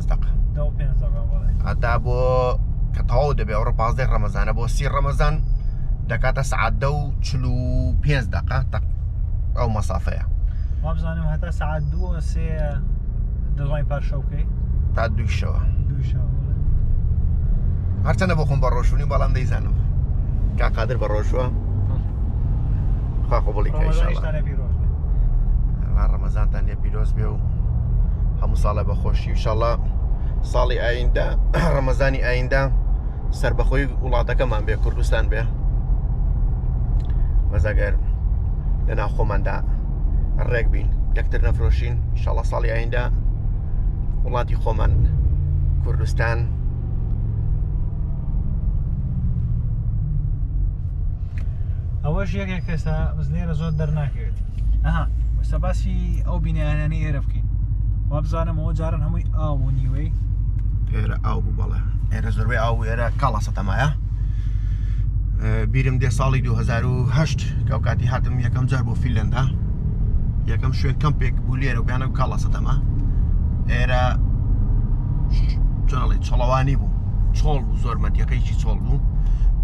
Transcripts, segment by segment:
پێنج دەقە. دە و پێنج دەقە بەڵێ. هەتا بۆ کە تەواو دەبێ ئەوڕۆ پازدەی ڕەمەزانە بۆ سی ڕەمەزان دەکاتە سەعات دە و چل و پێنج دەقە تەق ئەو مەسافەیە. وابزانم هەتا سەعات دوو سێ دەتوانی پارشەو بکەی. تا دووی شەوە. دووی شەوە بەڵێ. هەرچەندە بۆ خۆم بە ڕۆژوو نیم بەڵام دەیزانم کاک قادر بە ڕۆژووە. خوا قبوڵی کە ئینشاڵڵا. ڕەمەزانیشتان لێ پیرۆز بێ. ئەڵا ڕەمەزانتان لێ پیرۆز بێ و هەموو ساڵە بە خۆشی ئینشاڵڵا ساڵی ئایندە ڕەمەزانی ئایندە سەربەخۆی وڵاتەکەمان بێ کوردستان بێ بەس ئەگەر لە ناو خۆماندا ڕێک بین یەکتر نەفرۆشین ئینشاڵڵا ساڵی ئایندە وڵاتی خۆمان کوردستان ئەوەش یەکێک کەسە بەس لێرە زۆر دەرناکەوێت ئەها وەستا باسی ئەو بینایانەی ئێرە بکەین وابزانم ئەوە جاران هەمووی ئاو و نیوەی ئێرە ئاو بوو بەڵێ ئێرە زۆربەی ئاو و ئێرە کاڵا سەتەمایە بیرم دێ ساڵی 2008 کە ئەو کاتی هاتم یەکەم جار بۆ فیلەندا یەکەم شوێن کەمپێک بوو لێرە و بیانە کاڵا سەتەما ئێرە چۆنڵی چۆڵەوانی بوو چۆڵ بوو زۆر مەنتیقەیەکی چۆڵ بوو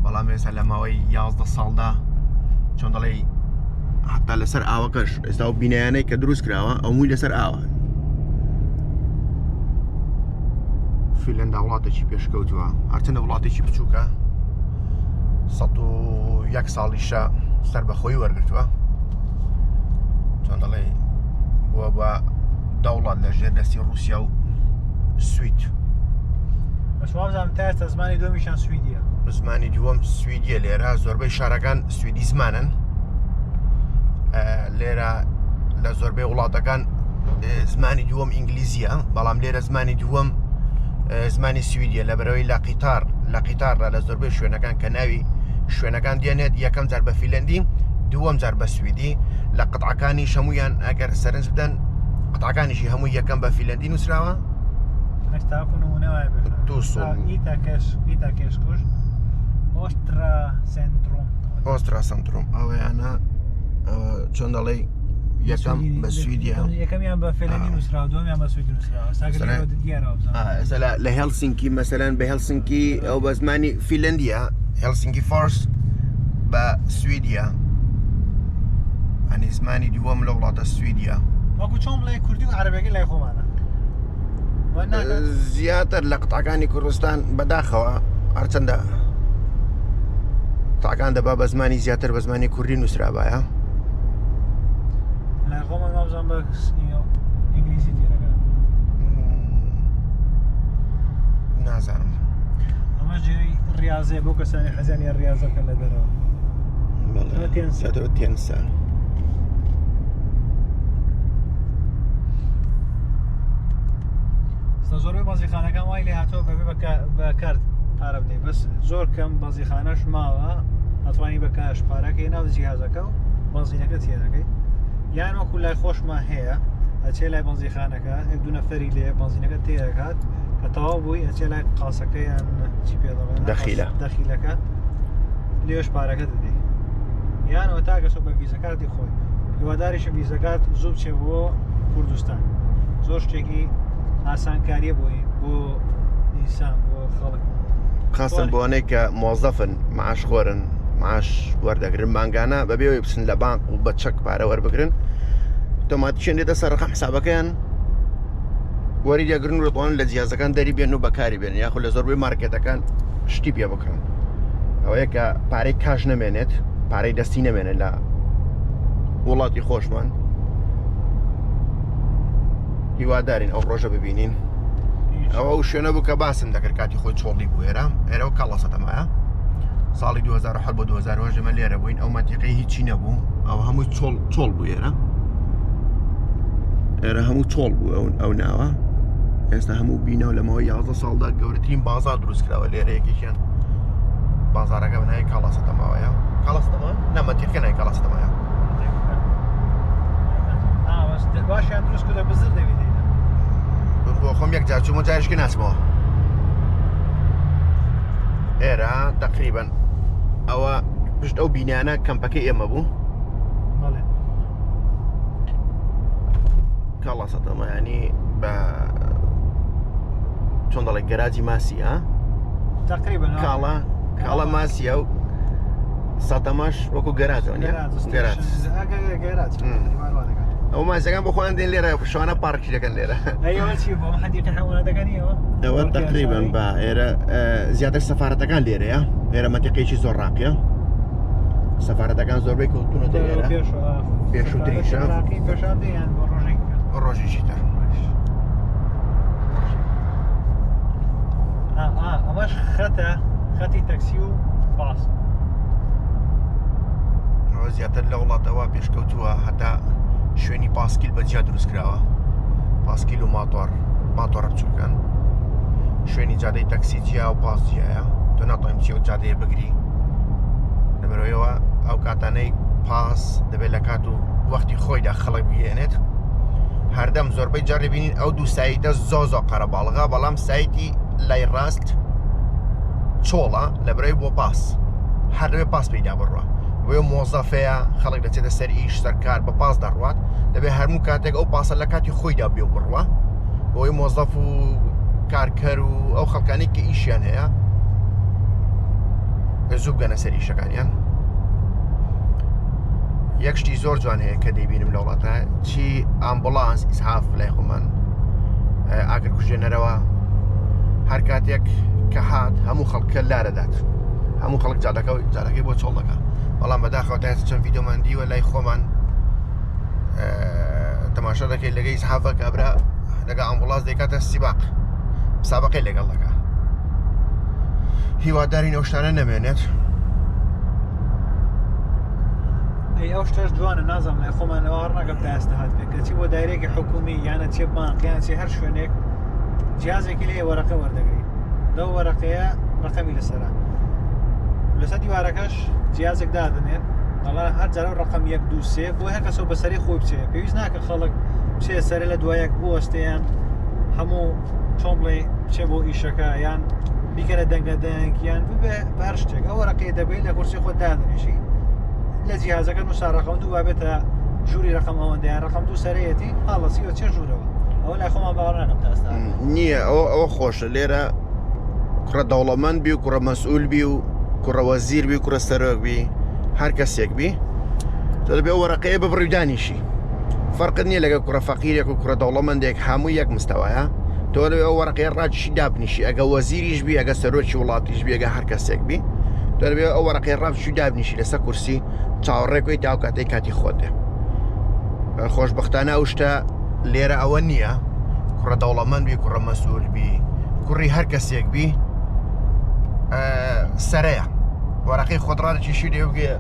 بەڵام ئێستا لە ماوەی یازدە ساڵدا چۆن دەڵێ حتا لەسەر ئاوەکەش ئێستا و بینایانەی کە دروست کراوە ئەو مووی لەسەر ئاوە فیلەندا وڵاتێکی پێشکەوتووە هەرچەندە وڵاتێکی بچووکە 101 ساڵیشە سەر بەخۆی وەرگتووە چۆن دەڵێ بووە بە دەوڵەت لە ژێر دەستی رووسیا و سوید بەس وابزانم تا ئێستا زمانی دووەمیشان سویدیە. زمانی دووەم سویدیە لێرە زۆربەی شارەکان سویدی زمانن لێرە لە زۆربەی وڵاتەکان زمانی دووەم ئینگلیزیە بەڵام لێرە زمانی دووەم زمانی سویدیە لە بەرەوەی لە قیتار لە قیتاردا لە زۆربەی شوێنەکان کە ناوی شوێنەکان دێنێت یەکەم جار بە فیلەندی دووەم جار بە سویدی لە قطعەکانی شەمویان ئەگەر سەرنج بدەن قطعەکانیشی هەموو یەکەم بە فیلەندی نووسراوە ئۆسترا سنتروم ئەوەیانە چۆن دەڵێ یەکەم بە سویدیە یەکەمیان بە فێلەنی نووسراوە دووەمیان بە سویدی نووسراوە ئێستا لە هێلسینکی مەسەلەن بە هێلسینکی ئەو بە زمانی فیلەندیە هێلسینکی فۆرس بە سویدیە ئەنی زمانی دووەم لە وڵاتە سویدیە وەکو چۆن بڵێ کوردی و عەرەبەکەی لای خۆمانە زیاتر لە قطعەکانی کوردستان بەداخەوە هەرچەندە قطعەکان دەبا بە زمانی زیاتر بە زمانی کوردی نووسرابایە لای خۆمان وابزانم بە ئینگلیزی تێدەگەن نازانم ئەمە جێی ڕاضەیە بۆ کەسانی حەزیان ڕاضە بکەن لە دەرەوە تێنسە تێنسە زۆربەی بەنزیخانەکان وای لێ هاتووە بەبێ بە کارت پارە بدەیت بەس زۆر کەم بەنزیخانەش ماوە ئەتوانی بە کاش پارەکەی ناو جیهازەکە و بەنزینەکە تێدەکەی یان وەکو لای خۆشمان هەیە ئەچێ لای بەنزیخانەکە یەک دوو نەفەری لێ بەنزینەکە تێدەکات کە تەواو بووی ئەچێ لای قاسەکە یان چی پێ دەڵێن دەخیلە دەخیلەکە لێش پارەکە دەدەی یان ئەوە تا گەشە بە ڤیزە کارتی خۆی هیواداریشم ڤیزە کارت زوو بچێ بۆ کوردستان زۆر شتێکی ئاسانکاریە بۆی بۆ ئینسان بۆ خەڵک خاستن بۆنەی کە مۆزەفن معاش خۆرن معاش وەردەگرن مانگانە بەبێ ئەوەی بچن لە بانق و بە چەک پارە وەربگرن تۆماتیشیان دێتە سەر ڕقم حسابەکەیان وەری دەگرن و دەتوانن لە جیازەکان دەری بێن و بەکاری بێن یاخود لە زۆربەی مارکێتەکان شتی پێ بکڕن ئەوەیە کە پارەی کاش نەمێنێت پارەی دەستی نەمێنێت لە وڵاتی خۆشمان هیوادارین ئەو ڕۆژە ببینین ئەوە ئەو شوێنە بوو کە باسم دەکرد کاتی خۆی چۆڵی بوو ئێرە ئێرە و کاڵەسەتەمایە ساڵی 2007 بۆ 2008 ئێمە لێرە بووین ئەو مەتیقەی هیچی نەبوو ئەو هەموو چۆڵ چۆڵ بوو ئێرە ئێرە هەموو چۆڵ بوو ئەو ئەو ناوە ئێستا هەموو بینە و لە ماوەی 11 ساڵدا گەورەترین بازار دروست کراوە لێرە یەکێکیان بازارەکە بە ناوی کاڵاسەتەماوەیە کاڵاسەتەما نا مەتیقە ناوی کاڵاسەتەمایە باشیان دروست کردە بزر دەبێت بۆ خۆم یەک جار چوومە جارشکە ناچمەوە ئێرە تقریبن ئەوە پشت ئەو بینانە کەمپەکەی ئێمە بوو کاڵاسەتەمە ینی بە چۆن دەڵێ گەراجی ماسی ها تقریبا کاڵا کاڵا ماسیە و ساتەماش وەکو گەراجەوە نیە گەراج گەراج ئەو ماسیەکان بۆ خۆیان دێن لێرە شوانە پارکی دەکەن لێرە ئەوە تقریبا بە ئێرە زیاتر سەفارەتەکان لێرەیە ئێرە مەتیقێکی زۆر ڕاقیە سەفارەتەکان زۆربەی کەوتونەتە ئێرە پێشووتریشە ڕۆژێکی تر ئەمەش خەتە خەتی تەکسی و پاس ئەوە زیاتر لە وڵاتەوە پێشکەوتووە هەتا شوێنی پاسکیل بە جیا دروست کراوە پاسکیل و ماتۆر ماتۆڕە بچووکان شوێنی جادەی تەکسی جیا و پاس جیایە تۆ ناتوانین بچی ئەو جادەیە بگری لەبەرەوەیەوە ئەو کاتانەی پاس دەبێت لە کات و وەختی خۆیدا خەڵک بگەێنێت هەردەم زۆربەی جار دەبینین ئەو دوو site ە زۆ زۆ قەرەباڵغە بەڵام site ی لای ڕاست چۆڵە لەبەرەوەی بۆ پاس هەر دەبێت پاس پێیدا بڕوا بۆیە مۆزەفەیە خەڵک دەچێتە سەر ئیش سەرکار بە پاس دەڕوات دەبێت هەموو کاتێک ئەو پاسە لە کاتی خۆیدا بێ و بڕوا بۆی مۆزەف و کارکەر و ئەو خەڵکانی کە ئیشیان هەیە زوو بگەنە سەر ئیشەکانیان یەک شتی زۆر جوان هەیە کە دەیبینم لە وڵاتە چی ئامبولانس ئیسعاف لای خۆمان ئاگر کوژێنەرەوە هەر کاتێک کە هات هەموو خەڵکە لارەدات هەموو خەڵک جادەکە جادەکەی بۆ چۆڵ دەکا بەڵام بەداخەوە تا چەند ڤیدۆمان دیوە لای خۆمان تەماشا دەکەی لەگەی ئیسعافە کابرا لەگە ئامبوڵانس دەکاتە سیباق مسابقەی لەگەڵ دەکا هیوادارین ئەو شتانە نەمێنێت ئەی ئەو شتەش جوانە نازانم لای خۆمان لەوە هەڕناکەم تا ئێستا هات پێ کەچی بۆ دایرێکی حکومی یانە چێ بانق یان چێ هەر شوێنێک جیازێکی لێ وەرەقە وەردەگری لەو وەرەقەیە ڕقەمی لەسەرە لەسەر دیوارەکەش جیازێک دادەنێن دەڵێ هەر جارە ڕقم یەک دوو سێ بۆ هەر کەسەوە بەسەری خۆی بچێ پێویست ناکە خەڵک بچێ سەرە لە دوایەک بوەستێیان هەموو چۆن بڵێ بچێ بۆ ئیشەکە یان بیکەنە دەنگە دەنگ یان ببێ بە هەر شتێک ئەو وەرەقەیە دەبێت لە کورسی خۆت دادەنیشی لە جیهازەکە نووسا ڕقم دوو بابێتە ژووری ڕقم ئەوەندەیان ڕقم دوو سەرەیەتی خاڵەسیەوە چێ ژوورەوە ئەوە لای خۆمان باوەڕ ناکەم تا ئێستا نییە ئەوە ئەوە خۆشە لێرە کوڕە دەوڵەمەند بی و کوڕە مەسئول بی و کوڕە وەزیر بی و کوڕە سەرۆک بی هەر کەسێک بی تۆ دەبێ ئەو وەرەقەیە ببڕی و دانیشی فەرقت نییە لەگەڵ کوڕە فەقیرێک و کوڕە دەوڵەمەندێک هەموو یەک مستەوایە تۆ لەوێ ئەو وەرەقەیە ڕاکیشی دابنیشی ئەگە وەزیریش بی ئەگە سەرۆکی وڵاتیش بی ئەگە هەر کەسێک بی تۆ دەبێ ئەو وەرەقەیە ڕابچی دابنیشی لەسەر کورسی چاوەڕێ کۆی تا ئەو کاتەی کاتی خۆت دێ خۆشببختانە ئەو شتە لێرە ئەوە نییە کوڕە دەوڵەمەند بی کوڕە مەسئول بی کوڕی هەر کەسێک بی سەرەیە وەرەقەی خۆت ڕادەکێشی لێ بگێ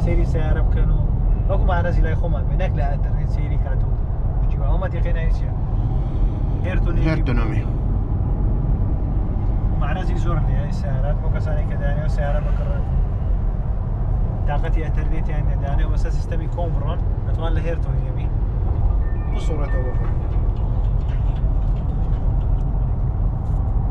سەیری سیارە بکەن و وەکو مارەزی لای خۆمان بێ نەک لە ئەتەرنێت سەیری کات و ئەو مەتیقەی ناوی چیە هێرتۆنۆمی مەعرەزی زۆر هەیە سیارات بۆ کەسانی کە دانێ و سیارە بکڕن تاقەتی ئەتەرنێتیان نەدانێ وەسە سیستەمی کۆم بڕۆن ئەتوان لە هێرتۆن یەمی بسوڕێتەوە بۆ خۆی.